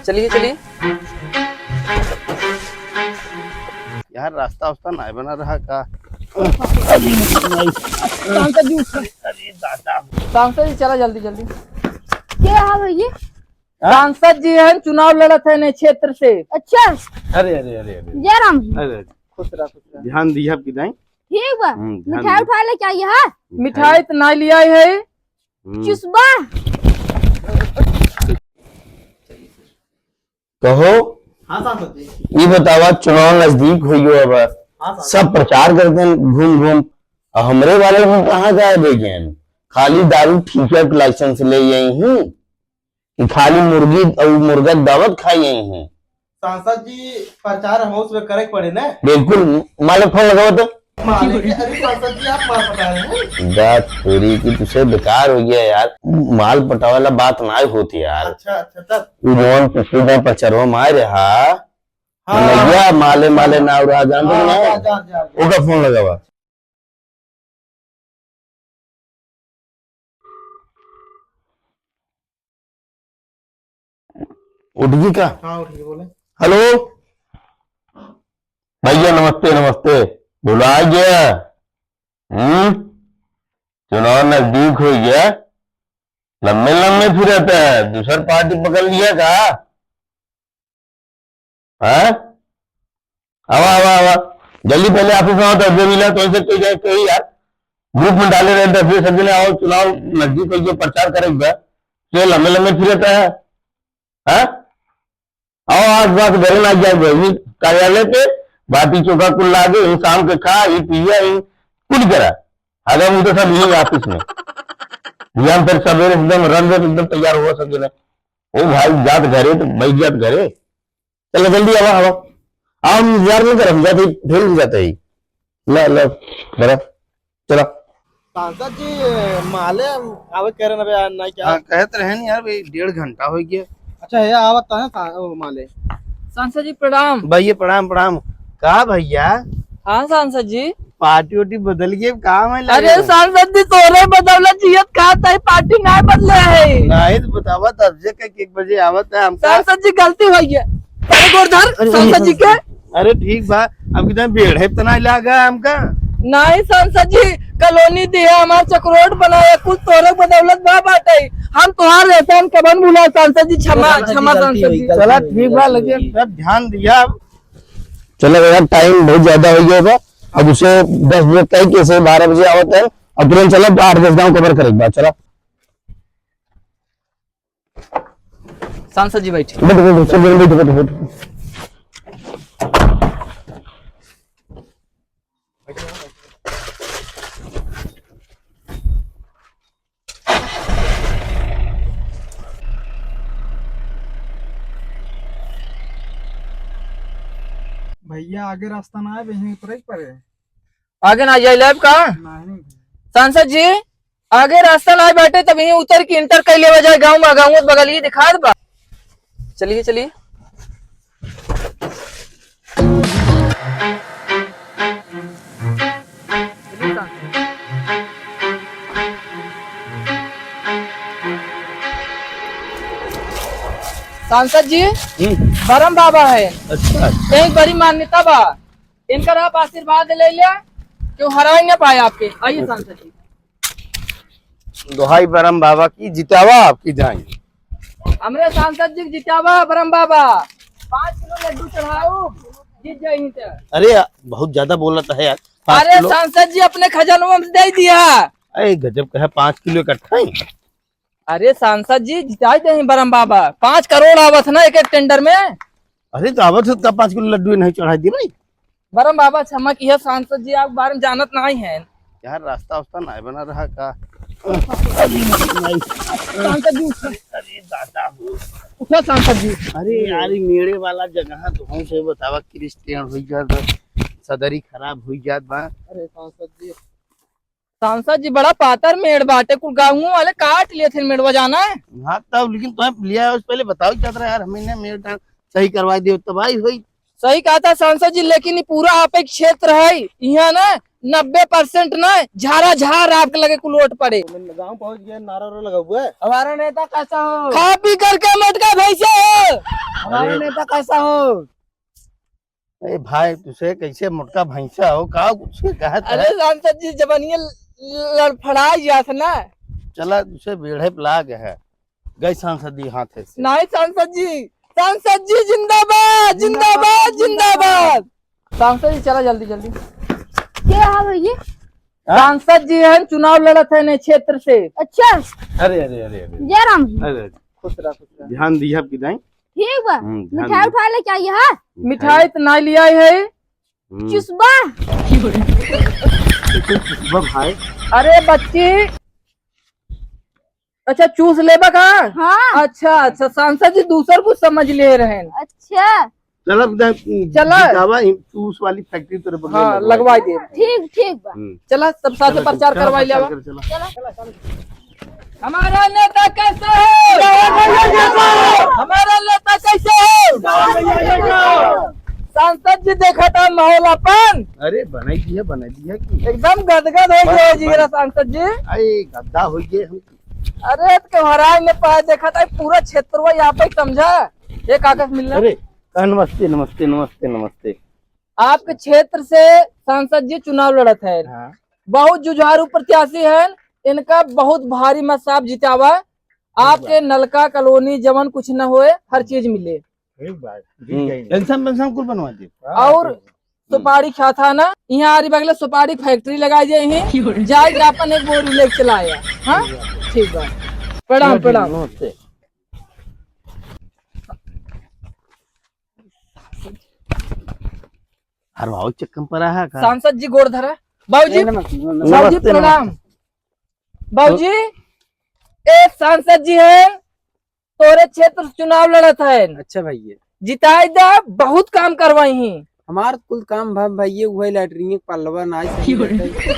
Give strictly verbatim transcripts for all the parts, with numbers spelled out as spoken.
चलिए, चलिए। यार, रास्ता वास्ता नाय बना रहा का? सांसद जी, सांसद जी, चला जल्दी, जल्दी। क्या है भैया? हाँ? सांसद जी हैं, चुनाव लड़त हैं नए क्षेत्र से। अच्छा। अरे, अरे, अरे, अरे। जय राम जी। अरे, अरे। खुश रहा, खुश रहा। ध्यान दिया आपकी दाई। ठीक बा। हम्म, ध्यान मिठाई दिया। उठाई लेके आई है? मिठाई तो ना लिया है। हम्म। चुसबा। कहो, हाँ सांसद जी। ई बतावा, चुनाव नजदीक होइ गयो अब। हाँ सांसद। सब प्रचार करते हैं घूम घूम, और हमरे वाले में कहाँ गायब होइ गए हैं? खाली दारू ठीका के लाइसेंस ले यही हूँ कि खाली मुर्गी और मुर्गा के दावत खाई यही हूँ। सांसद जी, प्रचार हमहू से करे के पड़े ना। बिल्कुल, मालिक फोन लगावा तो। मालिक, अरे सांसद जी, आप माल पटा रहे हैं? बात पूरी की तुझसे बेकार हो गया यार, माल पटावे वाला बात ना होती यार। अच्छा, अच्छा, तब? वो जौन पिछले दिन प्रचारवा में आए रहा, हाँ। मनैया माले माले ना उड़ा, जान दो हाँ, ना। जा, जा, जा, जा। ओका फोन लगावा। उठ गई का? हाँ, उठ गई, बोले। हेलो भैया, नमस्ते, नमस्ते। भुला गया? हम्म, चुनाव नजदीक हो गया, लम्बे लम्बे फिरत है, दूसर पार्टी पकड़ लिया का? हाँ, आवा, आवा, आवा। जल्दी पहले ऑफिस में आओ, तो अजय मिला, तो ऐसे कोई जाए, कोई यार। ग्रुप में डाले रहे, दस बीस जने आओ, चुनाव नजदीक हो गया, प्रचार करे बा। ये लम्बे लम्बे फिरत है, हाँ? आओ, आज बात घरे ना जाए, वही कार्यालय पे बाटी चोखा कुल लागे, इन शाम के खा, ये पिया, इन कुल करा। अगर मुझे सब यही ऑफिस में। ये हम फिर सवेरे एकदम रंग एकदम तैयार हुआ सब जने। ओ भाई, जात घरे तो बैठ जात घरे। चलो जल्दी आवा, आवा। आओ, हम इंतजार नहीं करब, जाते ही, फेल हो जाते ही। ला, ला, बड़ा, चला। सांसद जी, माले आवे कह रहे ना बे, ना क्या? हाँ, कहत रहे न यार, भाई, डेढ़ घंटा हो गया। अच्छा, ये आवत है सा-, ओ, माले। सांसद जी, प्रणाम। भैया, प्रणाम, प्रणाम। का भैया? हाँ, सांसद जी। पार्टी वार्टी बदल गई, का मैं लगे? अरे सांसद जी, तोरे बदौलत जियत खात है, पार्टी नाय बदले है। नाय तो बतावा, तब से कह के एक बजे आवत है हमका। सांसद जी, गलती हो गया। अरे गोरधर, अरे, सांसद जी के। अरे ठीक बा, अब कितना बेड़ है, इतना लागा हमका। नाय सांसद जी, कॉलोनी दिया, हमार चकरोट बनाया, कुछ तोरे बदौलत बा बाटे। हम तोहार एहसान कबन भुला सांसद जी, क्षमा, गलती क्षमा हुई, सांसद जी। गलती चला हुई, ठीक बा, गलती लेकिन हुई। सब ध्यान दिया। चलो भैया, टाइम बहुत ज्यादा हो गया बा। अब उसे दस बजे तय कैसे बारह बजे आवत है, और तुरंत चलो, आठ दस गाँव कवर करे एक बार, चलो। सांसद जी बैठिए। बैठो, बैठो, सब जने बैठो, बैठो, बैठो। भैया, आगे रास्ता ना है, यहीं उतरे के पड़े। आगे ना जाए लेब का? नहीं। सांसद जी, आगे रास्ता ना बाटे, तब यहीं उतर के इंटर कर लेवा जाए गाँव में, गाँव में बगल ही दिखा दबा। चलिए, चलिए। सांसद जी, हम्म। बरम बाबा है। अच्छा। एक बड़ी मान्यता बा। इनकर आप आशीर्वाद ले लिया, क्यों हराए ना पाए आपके। आइए सांसद जी। दोहाई बरम बाबा की, जितावा आपकी जान। हमरे सांसद जी के जितावा बरम बाबा, पाँच किलो लड्डू चढ़ाओ, जीत जाए ही तो। अरे, बहुत ज्यादा बोलत है यार, पाँच अरे किलो। सांसद जी, अपने खजानवा में दे दिया। अरे गजब कहे, पाँच किलो इकट्ठा ही। अरे सांसद जी, जिताई दे ही बरम बाबा, पाँच करोड़ आवत है ना एक एक टेंडर में। अरे तो आवत है, तो पाँच किलो लड्डू नहीं चढ़ाई दी भाई। बरम बाबा, क्षमा किया, सांसद जी आप बारे में जानत नहीं है। यार, रास्ता वास्ता नहीं बना रहा का? सांसद जी, उठा। अरे दादा हो। उठा सांसद जी। अरे यार, ई मेड़े वाला जगह तो हमसे बतावा, क्रिस्टियन हो जात बा, सदरी खराब हो जात बा। अरे सांसद जी। सांसद जी, बड़ा पातर मेड़ बाटे, कुल गाँव वाले काट लिए थे मेड़वा जाना है। हाँ, तब लेकिन तुम्हें लिया है, उससे पहले बताओ क्या तरह यार, हमें ना मेड़ का सही करवा दियो, तबाही हुई। सही कहा था सांसद जी, लेकिन ये पूरा आप एक क्षेत्र है, यहाँ ना नब्बे परसेंट ना झारा झार आपके लगे कुल वोट पड़े। गाँव पहुँच गए, नारा रो लगा हुआ है। हमारा नेता कैसा हो? खा पी करके मोटका भैंसे हो। हमारा अरे। नेता कैसा हो? ए भाई, तुसे कैसे मोटका भैंसा हो, का कुछ कहत अरे है? सांसद जी, जबनिया ल-, लड़फड़ा जात ना। चला, तुसे बेढ़े पे लाग है। गई सांसद जी हाथ है से। नहीं सांसद जी, सांसद जी जिंदाबाद, जिंदाबाद, जिंदाबाद। सांसद जी चला जल्दी, जल्दी। के है भैया? हाँ? सांसद जी हैं, चुनाव लड़त हैं ने क्षेत्र से। अच्छा। अरे, अरे, अरे, अरे। जय राम जी। अरे, अरे। खुश रहा, खुश रहा। ध्यान दिया आपकी दाई। ठीक बा। हम्म, ध्यान मिठाई दिया। उठाई लेके आई है? मिठाई तो ना लिया है। हम्म। चुसबा। चुसबा भाई। अरे बच्ची, अच्छा चूस लेबा का? हाँ। अच्छा, अच्छा, सांसद जी दूसर कुछ समझ ले रहे हैं। अच्छा। चला, चला। जितावा, चूस वाली फैक्ट्री तेरे बगल हाँ, में लगवाई दे। ठीक, ठीक बा। हम्म। चला, सब साथ चला, प्रचार चला, करवाई प्रचार लेवा। कर, चला। चला। हमारा नेता कैसे है? हमारा नेता कैसे है? सांसद जी देखा था माहौल अपन। अरे बनाई दिया, बनाई दिया कि एकदम गदगद हो गया बस, जिगरा बस। सांसद जी। अरे गद्दा हो गए हम। अरे तो महाराज ने पाया देखा था पूरा क्षेत्र वो यहाँ पे समझा। ये कागज मिलना। अरे हाँ, नमस्ते, नमस्ते, नमस्ते, नमस्ते। आपके क्षेत्र से सांसद जी चुनाव लड़त है। हाँ। बहुत जुझारू प्रत्याशी हैं, इनका बहुत भारी मत साफ जितावा। आपके नलका कॉलोनी जवन कुछ न होए, हर चीज मिले। एक बार जीत हम्म। जाएंगे। पेंशन, पेंशन कुल बनवा दे। हाँ, और ठीक है। सुपारी खाता ना, यहाँ आरी बगले सुपारी फैक्ट्री लगाई जाए हैं, जाए के अपन एक बोरी लेके चला आया। हाँ, ठीक बा। प्रणाम, प्रणाम। नमस्ते। हरवाओ चक्कम पर रहा का? सांसद जी गोड़ धरा। बाबूजी, ए, नमस्ते, नमस्ते। बाबूजी नमस्ते, प्रणाम। नमस्ते। बाबूजी, ए सांसद जी हैं, तोरे क्षेत्र से चुनाव लड़त हैं। अच्छा भैया। जिताई दा, बहुत काम करवाई हैं। हमार कुल काम भा भैया, वही लैट्रिन के पल्लवा ना आई सही रहता है।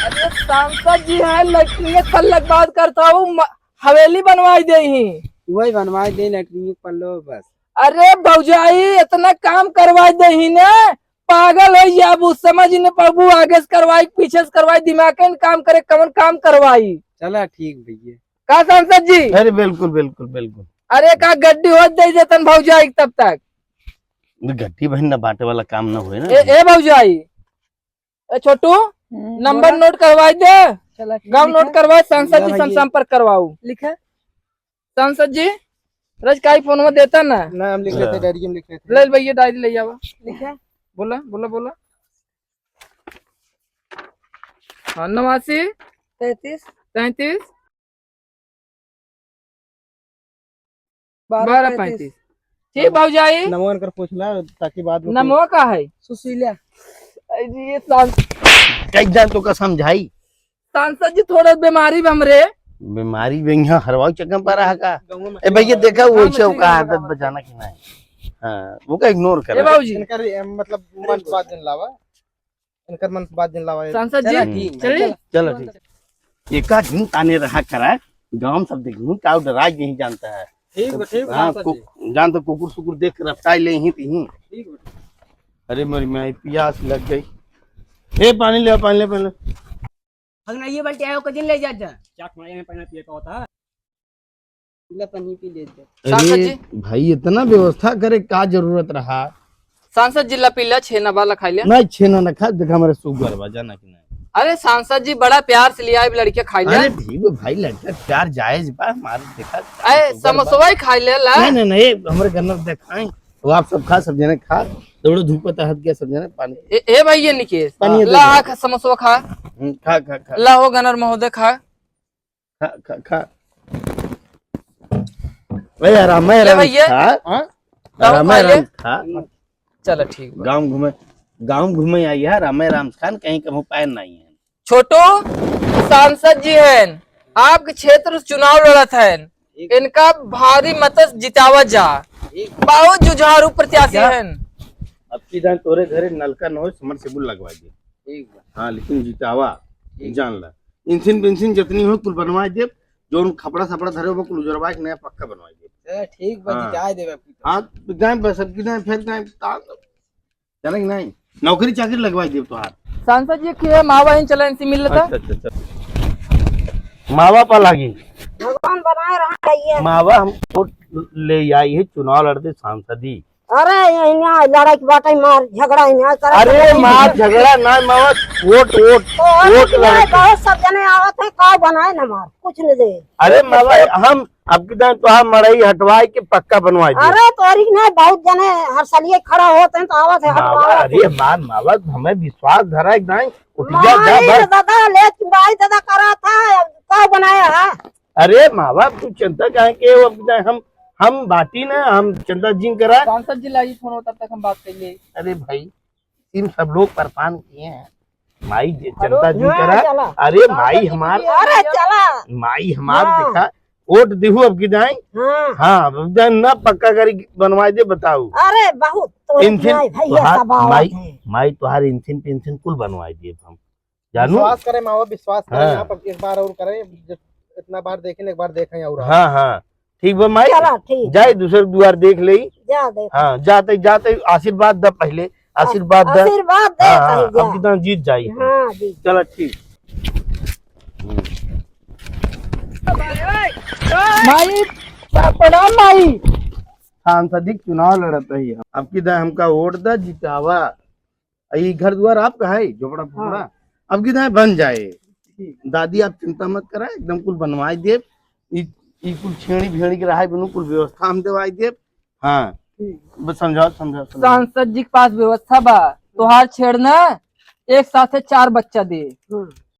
अरे सांसद जी हैं, लैट्रिन के पल्लवा के बात करता हूँ, म-, हवेली बनवाई दे ही। वही बनवाई दे लैट्रिन के पल्लवा बस। अरे भौजाई, इतना काम करवाई दे ही ने, पागल हो जाबू, समझ न पाबू, आगे से करवाई, पीछे से करवाई, दिमाग के न काम करे, कवन काम करवाई। चला ठीक भैया। का सांसद जी? अरे बिल्कुल, बिल्कुल, बिल्कुल। अरे का गड्डी होत दे देतन भौजाई तब तक। गड्डी बहन न बांटे वाला काम न होए ना। ए, ए भौजाई, ए छोटू, हम्म, नंबर बोला। नोट करवाई दे। चला, ठीक गाँव है। नोट करवाए, सांसद जी ला से भैया। संपर्क करवाऊ। लिखा। सांसद जी, रज काई फोनवा देता ना। ना, हम लिख लेते, हाँ। डायरी में लिख लेते। ले भैया, डायरी ले जावा। लिखा। बोला, बोला, बोला। हाँ, नवासी। तैंतीस। तैंतीस। बारह पैंतीस। ठीक भौजाई। नमवा इनकर पूछ ला, ताकि बाद में नमवा का है? सुशीला। अरे ये सांस-, कई जान तो का समझाई? सांसद जी थोड़ा बीमारी बा हमरे। बीमारी बा, यहाँ हरवाऊ चक्कम पर रहा का? गाँव में ए भैया देखा वो हाँ, ऐसे मछली का खाना आदत बना। बचाना कि नहीं? हाँ, वो का इग्नोर ए करा। बाबूजी। इनकर, ए, मतलब मन बात जन लावा। इनकर मन से बात जिन लावा। सांसद जी, चला, ठीक, चली? चला। चलो, ठीक। एका झूठ आने रहा करा, गांव सब देखू, का डराज नहीं जानता है। ठीक बा, ठीक बा, हाँ, सांसद कु-, जी। जान तो कुकुर सुकुर देख के रफ्तार ले ही, ही। ठीक बा। अरे मोरी माई, प्यास लग गई। ए, पानी ले, पानी ले, पानी ले। फगना ये बाल्टी आयो, कदिन ले जा, जा। क्या खाना में पानी पिए का होता है? ला पानी पी लेते। अरे सांसद जी। भाई, इतना व्यवस्था करे का जरूरत रहा? सांसद जी ला पी ला, छेना बा ला खाई ले। नहीं, छेना ना खा, देखा हमारे शुगर बा, जाना कि नहीं। अरे सांसद जी, बड़ा प्यार से लिया, लड़के खाई ले। अरे ठीक बा भाई, लड़का प्यार जायज बा, हमारे देखा अरे शुगर बा। समोसवा ही खाई ले ला। नहीं, नहीं, नहीं, हमरे गन्नर देखाई, वो आप सब खा, सब जने खा, दौड़ो धूप तहत गया सब जने पानी। ए, ए भाई ये निकेश, पानी दे ला दो। आ खा, समोसवा खा। हम्म, खा, खा, खा। ला हो गनर महोदय खा। खा, खा, खा। ए, आराम, ए, आराम भैया। खा। हाँ? आराम, आराम खा। चलो, ठीक बा। गाँव घूमे, गाँव घूमे आई है, राम, राम खान, कहीं कहूँ पाए नहीं है। छोटू, सांसद जी हैं, आपके क्षेत्र से चुनाव लड़त हैं, इनका भारी मत से जितावा जा, बहुत जुझारू प्रत्याशी हैं। अब की जान तोरे घरे नलका न हो, समरसेबुल लगवा दे। ठीक बा। हाँ, लेकिन जितावा, ठीक। जान ला। इंसिन बिंसिन जितनी हो, कुल बनवाए देब। जौन खपड़ा सपड़ा धरे हो, कुल उजरवाए के नया पक्का बनवाए देब। ए, ठीक बा, हाँ। जिताए देब आपकी तो। हाँ, तो जाए बस, अब की जाए, फिर जाए, ता-, जाने कि नहीं? नौकरी चाकरी लगवाए देब तोहार। सांसद जी के मावा इन चला, इनसे मिल लेता। अच्छा, अच्छा, अच्छा। मावा पा लागी। भगवान बनाए रहा है। मावा हम वोट ले आई है, चुनाव लड़ते सांसदी। अरे, यहाँ लड़ाई के बाटे, मार झगड़ा यहाँ करे। अरे, मार झगड़ा ना मावा, वोट, वोट, तो वोट लड़ते। बहुत सब जने आवत है, का बनाए ना मार, कुछ नहीं दे। अरे मावा, हम अब की दाएं तोहार मड़ई हटवाए के पक्का बनवाए दे। अरे, तोरी ना बहुत जने हर सलिए खड़ा होत हैं, तो आवत है मावा, हटवाए। अरे मार मावा, हमें विश्वास धरा एक दाएं, उठ जा, जा, माई बस। दादा, लेट के बाई दादा करा था, का बनाया है? अरे मावा, तू चिंता काहे के हो? अब हम, हम बाटी ना, हम चिंता जिन करा। सांसद जी लागी फोन हो, तब तक हम बात कर ले। अरे भाई, इन सब लोग परेशान किए हैं। माई जे हेलो, चिंता जिन हाँ, करा। चला। अरे माई हमार, अरे चला। माई हमार हाँ। देखा, वोट दिहू अब की दाएं। हाँ। हाँ, अब दाएं ना पक्का करी बनवाए दे, बताऊ। अरे बहुत तो इंसिन, नहीं भैया, तोहार सब आवत माई, हैं। माई तोहार इंसिन पेंसिन कुल बनवाए दिए हम। जानू? विश्वास करे मावा, विश्वास करे। हाँ। यहाँ पर एक बार और करे, जब इतना बार देखे, एक बार देखे और। हाँ, हाँ, ठीक बा माई। चला, ठीक। जाए दूसर दुआर देख ले। जा दे। हाँ, जाते, जाते आशीर्वाद द पहले, आशीर्वाद द। आशीर्वाद दे हाँ, हाँ, कहीं जा। अब की दाएं जीत जाई। हाँ, जीत। चला, ठीक। माई, प्रणाम माई। सांसदिक चुनाव लड़त ही हम। अब की दाएं हमका वोट द, जितावा। ई घर दुआर आपका है, झोपड़ा फोपड़ा? हाँ। अब की दाएं बन जाए। ठीक। दादी, आप चिंता मत करा, एकदम कुल बनवाए देब। ई, ई कुल छेड़ी भेड़ी के रहाई बनू, कुल व्यवस्था हम देवाई देब। हाँ। ठीक। बस समझाओ, समझाओ, समझाओ। सांसद जी के पास व्यवस्था बा, तोहार छेड़ ना, एक साथे चार बच्चा दे। हाँ।